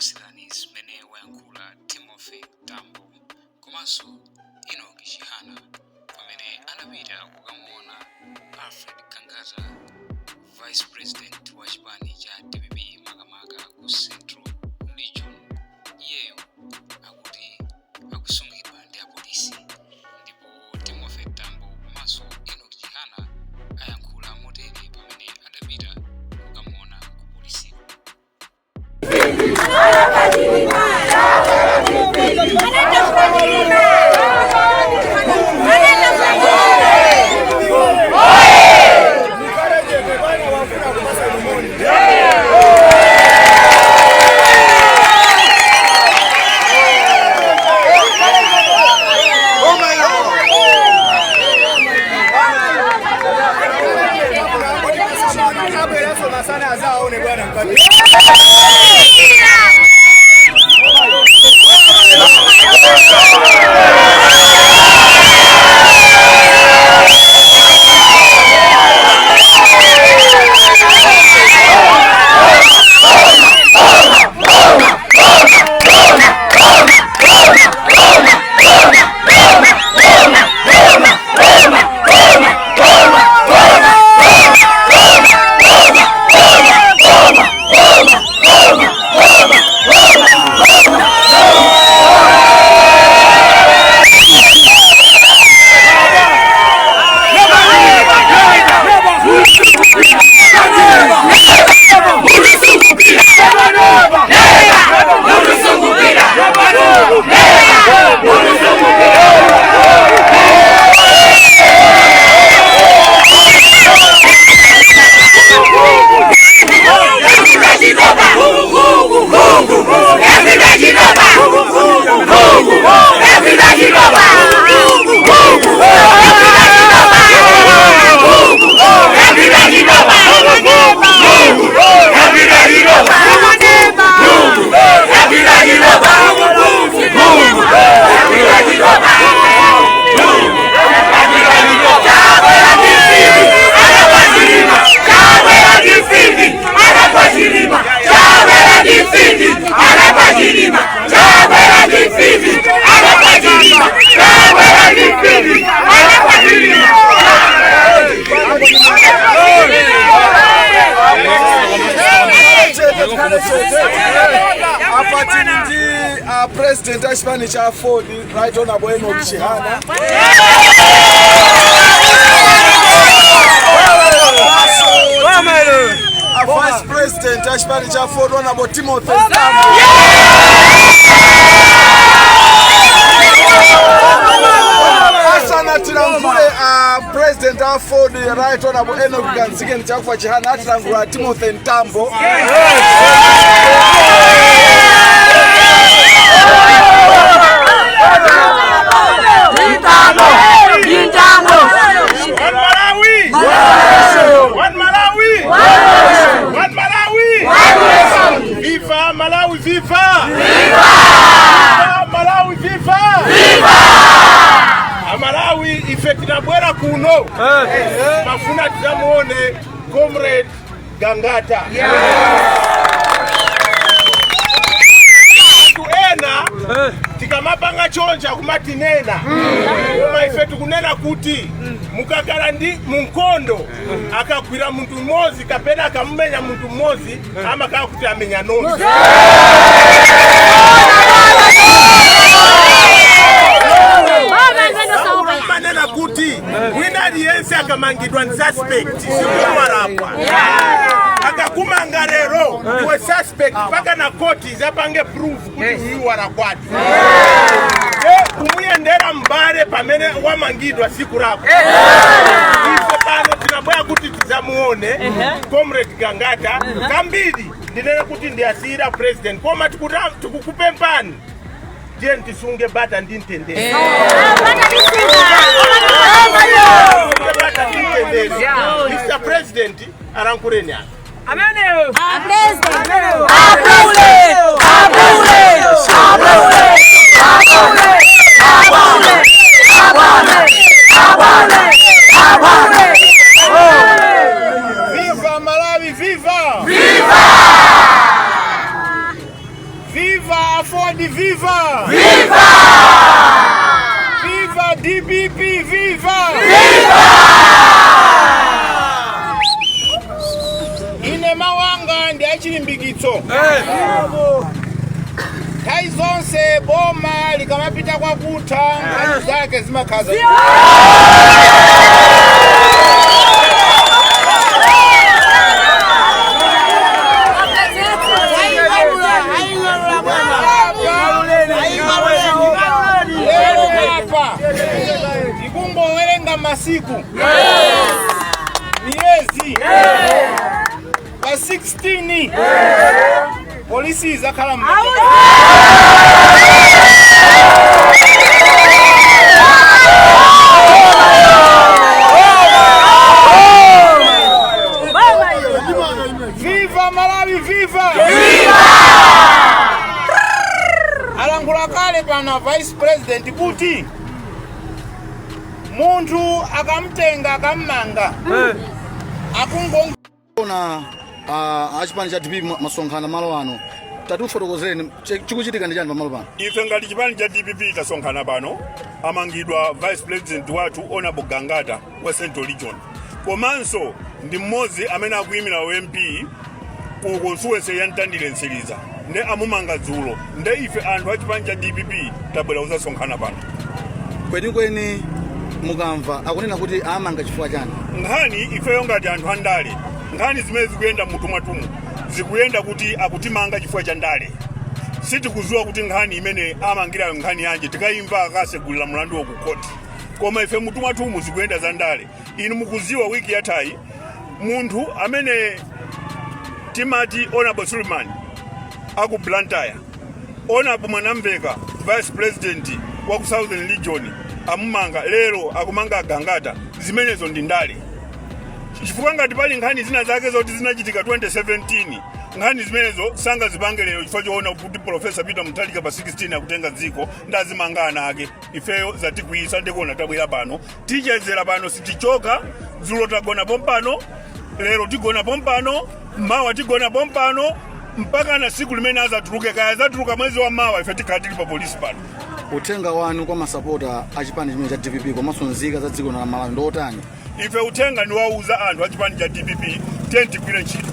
Tikupasirani zimene wayankhula Timothy Mtambo komanso Enoch Chihana pamene anapita kukamuona Alfred Gangata, Vice President wa chipani cha DPP makamaka ku Central Region. Iyeyo akuti akusungidwa ndi apolisi ndipo Timothy Mtambo komanso Enoch Chihana ayankhula motere pamene adapita kukamuona ku polisiko. Apa tili ndi president a chipani cha AFORD, Right Honorable Enoch Chihana. A vice president a chipani cha AFORD, Honorable Timothy Mtambo. Asanatilankhule president a AFORD, Right Honorable Enoch Kamzingeni Chakufwa Chihana, atilankhula Timothy Mtambo. One Malawi! One Malawi! One Malawi! Viva Malawi, viva! Viva Malawi, viva! Viva! Amalawi, ife tinabwera kuno mafuna tizamuone Comrade Gangata. Anthu ena tikamapanga chonja kumatinena, koma ife tikunena kuti mukakhala ndi munkondo, akagwira munthu mmodzi kapena akamumenya munthu mmodzi, amakhala kuti amenya nonse. Manena kuti wina aliyense akamangidwa ni suspect, sikuwarapwa. Akakumanga lero, iwe suspect mpaka na koti izapange proof kuti uyu warakwadi. Kumuyendera mbale pamene wamangidwa siku lako. Ife pano tinabwera kuti tizamuone Comrade Gangata. Kambiri ndinene kuti ndiyasiyira president, koma tikukupempani, tiye tisunge bata ndi mtendere. Tisunge bata ndi mtendere. Mr President, alankhuleni apa. Viva Malawi, viva! Viva! Viva! Viva! Viva DPP, viva! Viva! Ine mawanga ndi achilimbikitso. Nthawi zonse boma likamapita kwakutha, nkhani zake zimakhaza. Lero apa tikungowerenga masiku, miyezi. Pa 16 polisi izakhala m'manja. Viva Malawi, viva! Alankhula kale pana vice president kuti munthu akamtenga, akammanga, akungo Ona achipani cha DPP masonkhana malo ano, tatifotokozereni, chikuchitika ndi chani pamalo pano? Ife ngati chipani cha DPP tasonkhana pano. Amangidwa vice president wathu, Honorable Gangata wa Central Region, komanso ndi mmodzi amene akuyimira MP ku constituency ya Mtandire Mtsiriza, nde amumanga dzulo. Nde ife anthu a chipani cha DPP tabwera kuzasonkhana pano. Kwenikweni mukamva akunena kuti amanga chifukwa chani? Nkhani, ifeyo ngati anthu andale, nkhani zimene zikuyenda mutu mwathumu zikuyenda kuti akutimanga chifukwa cha ndale. Sitikudziwa kuti nkhani imene amangirayo nkhani yanji. Tikayimva akasegulira mlandu ku khoti, koma ife mutu mwathumu zikuyenda za ndale. Inu mukuziwa, wiki yathayi munthu amene timati Honorable Suleiman aku Blantyre, Honorable Mwanamveka, vice president wa ku Southern Region, amumanga. Lero akumanga Agangata. Zimenezo ndi ndale, chifukwa ngati pali nkhani zina zake zoti zinachitika 2017, nkhani zimenezo sangazipange lero chifukwa choona kuti Professor Peter Mutharika pa 16 akutenga dziko, ndazimanga ana ake. Ifeyo zatikwiyitsa, ndikuona tabwera pano, tichezera pano, sitichoka. Dzulo tagona pompano, lero tigona pompano, mawa tigona pompano, mpaka na siku limene azatuluke. Kaya azatuluka mwezi wa mawa, ife tikhala tili pa polisi pano. Uthenga wanu kwa masapota a chipani chimene cha DPP komanso nzika za dziko la Malawi ndi otani? Ife uthenga ndiwauza anthu a chipani cha DPP, tiye tigwire ntchito.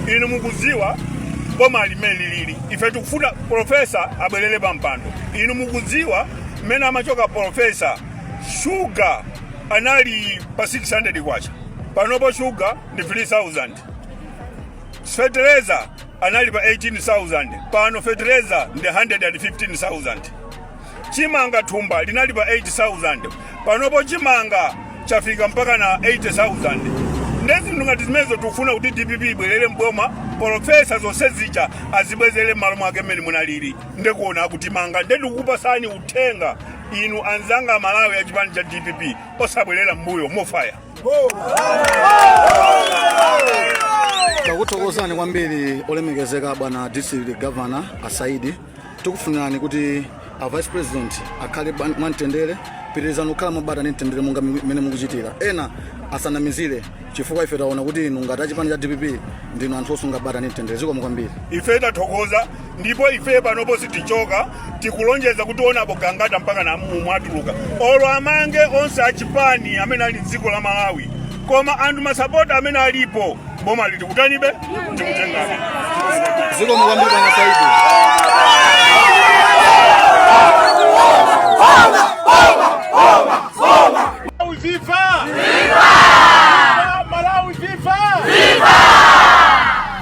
Inu mukudziwa boma limene lilili, ife tikufuna professor abwerere pa mpando. Inu mukudziwa mmene amachoka professor, shuga anali pa 600 kwacha, panopo shuga ndi 3000. Fetereza anali pa 18,000, pano fetereza ndi 115,000. Chimanga thumba linali pa 8,000, panopo chimanga chafika mpaka na 80,000. Ndezinthu ngati zimenezo tikufuna kuti DPP ibwerere mboma, professor zonse zija azibwezere m'malo mwake mmene munalili. Ndekuona akutimanga. Ndendikukupasani uthenga inu anzanga Amalawi a chipani cha DPP, osabwerera mbuyo, mofaya. Takuthokozani kwambiri, olemekezeka bwana district governor Asaidi. Tikufunirani kuti a vice president akhale mwamtendere. Pitirizani kukhala mwabata ndi mtendere monga mmene mukuchitira. Ena asanamizire, chifukwa ife taona kuti inu ngati achipani cha DPP ndinu anthu osunga bata ndi mtendere. Zikomo kwambiri. Ife tathokoza, ndipo ife panopo sitichoka. Tikulonjeza kuti Honorable Gangata mpaka na mwatuluka, olo amange onse achipani amene ali mdziko la Malawi, koma anthu masapota amene alipo, boma lili kutanibe, tikutengabe. Zikomo kwambiri, bwana Saidi. Malawi viva! Viva! Malawi viva! Viva!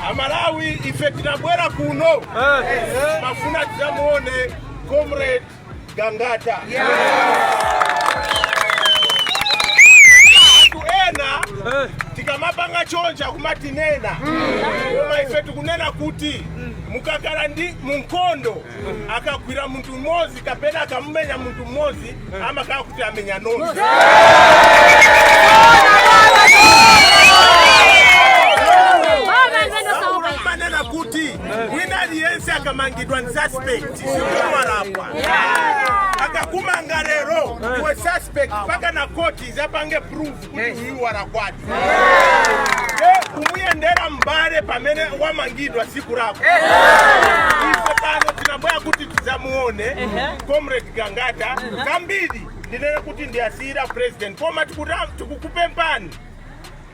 Amalawi, ife tinabwera kuno mafuna tizamuone Comrade Gangata. Anthu ena tikamapanga chonja kumatinena, koma ife tikunena kuti mukakhala ndi munkondo, akagwira munthu mmodzi kapena akamumenya munthu mmodzi, amakhala kuti amenya nonse. Manena kuti wina aliyense akamangidwa ni suspect, sikuti akakumanga lero iwe suspect mpaka na koti izapange proof kuti uyu walakwadi. Kumuyendera mbale pamene wamangidwa siku lako. Ife pano. Tinabwera kuti tidzamuone Comrade Gangata. Kambiri ndinene kuti ndiyasiyira president, koma tikukupempani,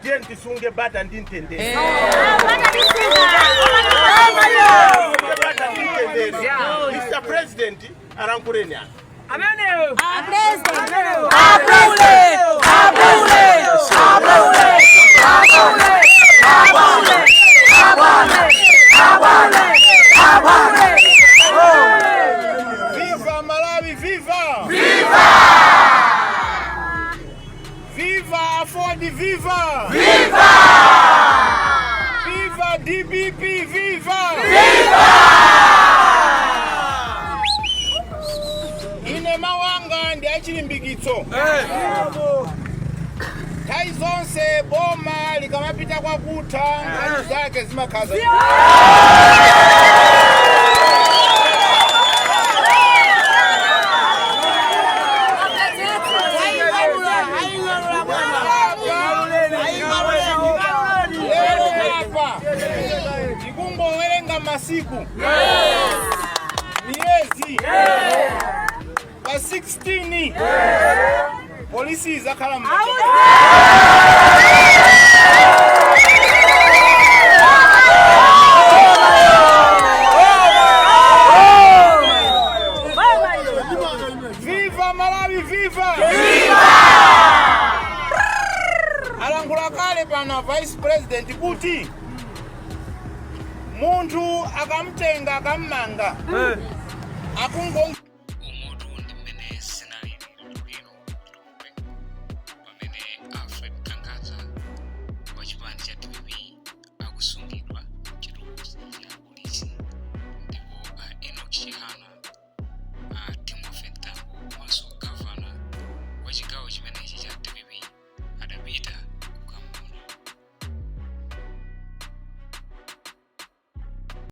tiye tisunge bata ndi mtendere. Tisunge bata ndi mtendere. Mr President, alankhuleni apa. Viva Malawi, viva! Viva! Viva Aford, viva! Viva! Viva DPP, viva! Viva! Ine mawanga ndi achilimbikitso. Nthawi zonse boma likamapita kwakutha, nkhani zake zimakhaza. Lero apa tikungowerenga masiku, miyezi. Pa 16 polisi izakhala m'manja. Viva Malawi, viva! Alankhula kale pana vice president kuti munthu akamtenga, akammanga, akungo